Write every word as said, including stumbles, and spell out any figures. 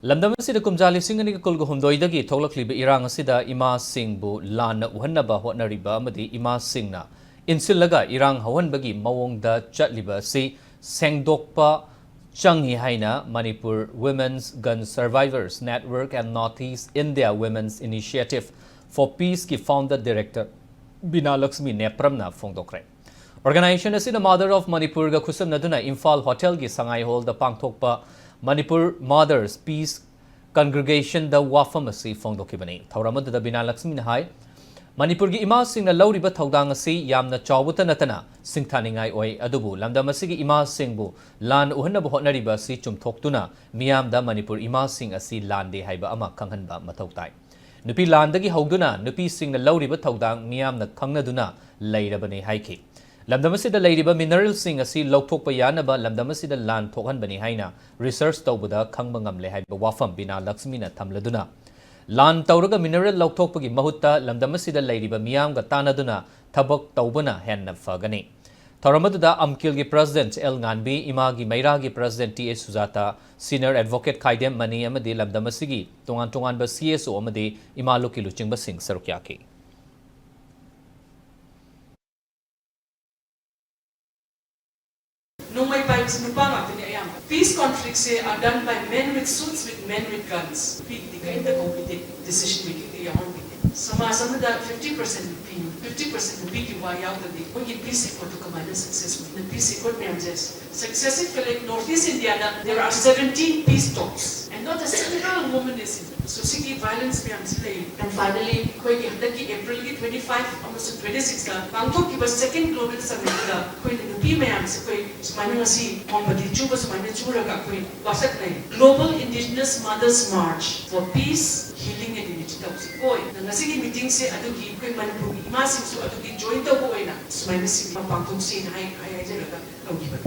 ꯂꯝꯗꯝ ꯑꯁꯤꯗ ꯀꯨꯝꯖꯥ ꯂꯤꯁꯤꯡ ꯑꯅꯤꯒ ꯀꯨꯟꯒ ꯍꯨꯝꯗꯣꯏꯗꯒꯤ ꯊꯣꯛꯂꯛꯂꯤꯕ ꯏꯔꯥꯡ ꯑꯁꯤꯗ ꯏꯃꯥꯁꯤꯡꯕꯨ ꯂꯥꯟꯅ ꯎꯍꯟꯅꯕ ꯍꯣꯠꯅꯔꯤꯕ ꯑꯃꯗꯤ ꯏꯃꯥꯁꯤꯡꯅ ꯏꯟꯁꯤꯜꯂꯒ ꯏꯔꯥꯡ ꯍꯧꯍꯟꯕꯒꯤ ꯃꯑꯣꯡꯗ ꯆꯠꯂꯤꯕ ꯑꯁꯤ ꯁꯦꯡꯗꯣꯛꯄ ꯆꯪꯏ ꯍꯥꯏꯅ Manipur Women's Gun Survivors Network and North East India Women's Initiative for Peaceꯀꯤ founder director Bina Lakshmi ꯅꯦꯄ꯭ꯔꯝꯅ ꯐꯣꯡꯗꯣꯛꯈ꯭ꯔꯦ꯫ Organization ꯑꯁꯤꯅ Mother of Manipurꯒ ꯈꯨꯠꯁꯝꯅꯗꯨꯅ ꯏꯝꯐꯥꯜ ꯍꯣꯇꯦꯜꯒꯤ ꯁꯉꯥꯏ ꯍꯣꯜꯗ ꯄꯥꯡꯊꯣꯛꯄ Manipur Mothers Peace Congregationꯗ ꯋꯥꯐꯝ ꯑꯁꯤ ꯐꯣꯡꯗꯣꯛꯈꯤꯕꯅꯤ꯫ ꯊꯧꯔꯝ ꯑꯗꯨꯗ ꯕꯤꯅꯥ ꯂꯛꯁꯃꯤꯅ ꯍꯥꯏ, ꯃꯅꯤꯄꯨꯔꯒꯤ ꯏꯃꯥꯁꯤꯡꯅ ꯂꯧꯔꯤꯕ ꯊꯧꯗꯥꯡ ꯑꯁꯤ ꯌꯥꯝꯅ ꯆꯥꯎꯕꯇ ꯅꯠꯇꯅ ꯁꯤꯡꯊꯥꯅꯤꯡꯉꯥꯏ ꯑꯣꯏ, ꯑꯗꯨꯕꯨ ꯂꯝꯗꯝ ꯑꯁꯤꯒꯤ ꯏꯃꯥꯁꯤꯡꯕꯨ ꯂꯥꯟ ꯎꯍꯟꯅꯕ ꯍꯣꯠꯅꯔꯤꯕ ꯑꯁꯤ ꯆꯨꯝꯊꯣꯛꯇꯨꯅ ꯃꯤꯌꯥꯝꯗ ꯃꯅꯤꯄꯨꯔ ꯏꯃꯥꯁꯤꯡ ꯑꯁꯤ ꯂꯥꯟꯗꯦ ꯍꯥꯏꯕ ꯑꯃ ꯈꯪꯍꯟꯕ ꯃꯊꯧ ꯇꯥꯏ꯫ ꯅꯨꯄꯤ ꯂꯥꯟꯗꯒꯤ ꯍꯧꯗꯨꯅ ꯅꯨꯄꯤꯁꯤꯡꯅ ꯂꯧꯔꯤꯕ ꯊꯧꯗꯥꯡ ꯃꯤꯌꯥꯝꯅ ꯈꯪꯅꯗꯨꯅ ꯂꯩꯔꯕꯅꯤ ꯍꯥꯏꯈꯤ꯫ ꯂꯝꯗꯝ ꯑꯁꯤꯗ ꯂꯩꯔꯤꯕ mineralꯁꯤꯡ ꯑꯁꯤ ꯂꯧꯊꯣꯛꯄ ꯌꯥꯅꯕ ꯂꯝꯗꯝ ꯑꯁꯤꯗ ꯂꯥꯟ ꯊꯣꯛꯍꯟꯕꯅꯤ ꯍꯥꯏꯅ research ꯇꯧꯕꯗ ꯈꯪꯕ ꯉꯝꯂꯦ ꯍꯥꯏꯕ ꯋꯥꯐꯝ ꯕꯤꯅꯥ ꯂꯛꯁꯃꯤꯅ ꯊꯝꯂꯗꯨꯅ, ꯂꯥꯟ ꯇꯧꯔꯒ mineral ꯂꯧꯊꯣꯛꯄꯒꯤ ꯃꯍꯨꯠꯇ ꯂꯝꯗꯝ ꯑꯁꯤꯗ ꯂꯩꯔꯤꯕ ꯃꯤꯌꯥꯝꯒ ꯇꯥꯟꯅꯗꯨꯅ ꯊꯕꯛ ꯇꯧꯕꯅ ꯍꯦꯟꯅ ꯐꯒꯅꯤ꯫ ꯊꯧꯔꯝ ꯑꯗꯨꯗ ꯑꯝꯀꯤꯜꯒꯤ president ꯑꯦꯜ ꯉꯥꯟꯕꯤ, ꯏꯃꯥꯒꯤ ꯃꯩꯔꯥꯒꯤ president T A Sujata, senior advocate ꯈꯥꯏꯗꯦꯝ ꯃꯅꯤ ꯑꯃꯗꯤ ꯂꯝꯗꯝ ꯑꯁꯤꯒꯤ ꯇꯣꯉꯥꯟ ꯇꯣꯉꯥꯟꯕ ꯁꯤ ꯑꯦꯁ ꯑꯣ ꯑꯃꯗꯤ ꯏꯃꯥ ꯂꯨꯞꯀꯤ ꯂꯨꯆꯤꯡꯕꯁꯤꯡ ꯁꯔꯨꯛ ꯌꯥꯈꯤ꯫ ꯅꯣꯡꯃꯩ ꯄꯥꯏꯕꯁꯤ ꯅꯨꯄꯥ ꯉꯥꯛꯇꯅꯤ ꯑꯌꯥꯝꯕ꯫ Peace conflictꯁꯦ are done by men with suits, with men with guns. ꯅꯨꯄꯤꯒꯤꯗꯤ ꯀꯔꯤꯝꯇ ꯀꯧꯕꯤꯗꯦ, decision makingꯗ ꯌꯥꯎꯍꯟꯕꯤꯗꯦ꯫ ꯁꯃꯥꯖ ꯑꯃꯗ fifty percent ꯅꯨꯄꯤ, fifty percent ꯅꯨꯄꯤꯒꯤ ꯋꯥ ꯌꯥꯎꯗ꯭ꯔꯗꯤ ꯑꯩꯈꯣꯏꯒꯤ peace effort ꯇꯨ ꯀꯃꯥꯏꯅ success ꯑꯣꯏꯅꯤ? Peace effort ꯃꯌꯥꯝꯁꯦ successive collect North East Indiaꯗ there are seventeen peace talks and not a single woman is in. So ꯁꯤꯒꯤ violence ꯃꯌꯥꯝꯁꯤ ꯂꯩ꯫ And finally ꯑꯩꯈꯣꯏꯒꯤ ꯍꯟꯗꯛꯀꯤ Aprilꯒꯤ twenty five ꯑꯃꯁꯨꯡ twenty sixꯇ ꯄꯥꯡꯊꯣꯛꯈꯤꯕ second global summitꯇꯨꯗ ꯑꯩꯈꯣꯏꯅ ꯅꯨꯄꯤ ꯃꯌꯥꯝꯁꯤ ꯑꯩꯈꯣꯏ ꯁꯨꯃꯥꯏꯅ ꯉꯁꯤ ꯃꯣꯝꯕꯇꯤ ꯆꯨꯕ ꯁꯨꯃꯥꯏꯅ ꯆꯨꯔꯒ ꯑꯩꯈꯣꯏ ꯋꯥꯁꯛꯅꯩ꯫ Global Indigenous Mothers March for Peace, Healing and Unity ꯇꯧꯁꯤ꯫ ꯍꯣꯏ, ꯉꯁꯤꯒꯤ meetingꯁꯦ ꯑꯗꯨꯒꯤ ꯑꯩꯈꯣꯏ ꯃꯅꯤꯄꯨꯔꯒꯤ ꯏꯃꯥꯁꯤꯡꯁꯨ ꯑꯗꯨꯒꯤ join ꯇꯧꯕ ꯑꯣꯏꯅ ꯁꯨꯃꯥꯏꯅ ꯁꯤꯒꯤ ꯑꯃ ꯄꯥꯡꯊꯣꯛꯁꯦꯅ ꯍꯥꯏ-, ꯍꯥꯏ-, ꯍꯥꯏꯖꯔꯒ ꯇꯧꯈꯤꯕꯅꯤ꯫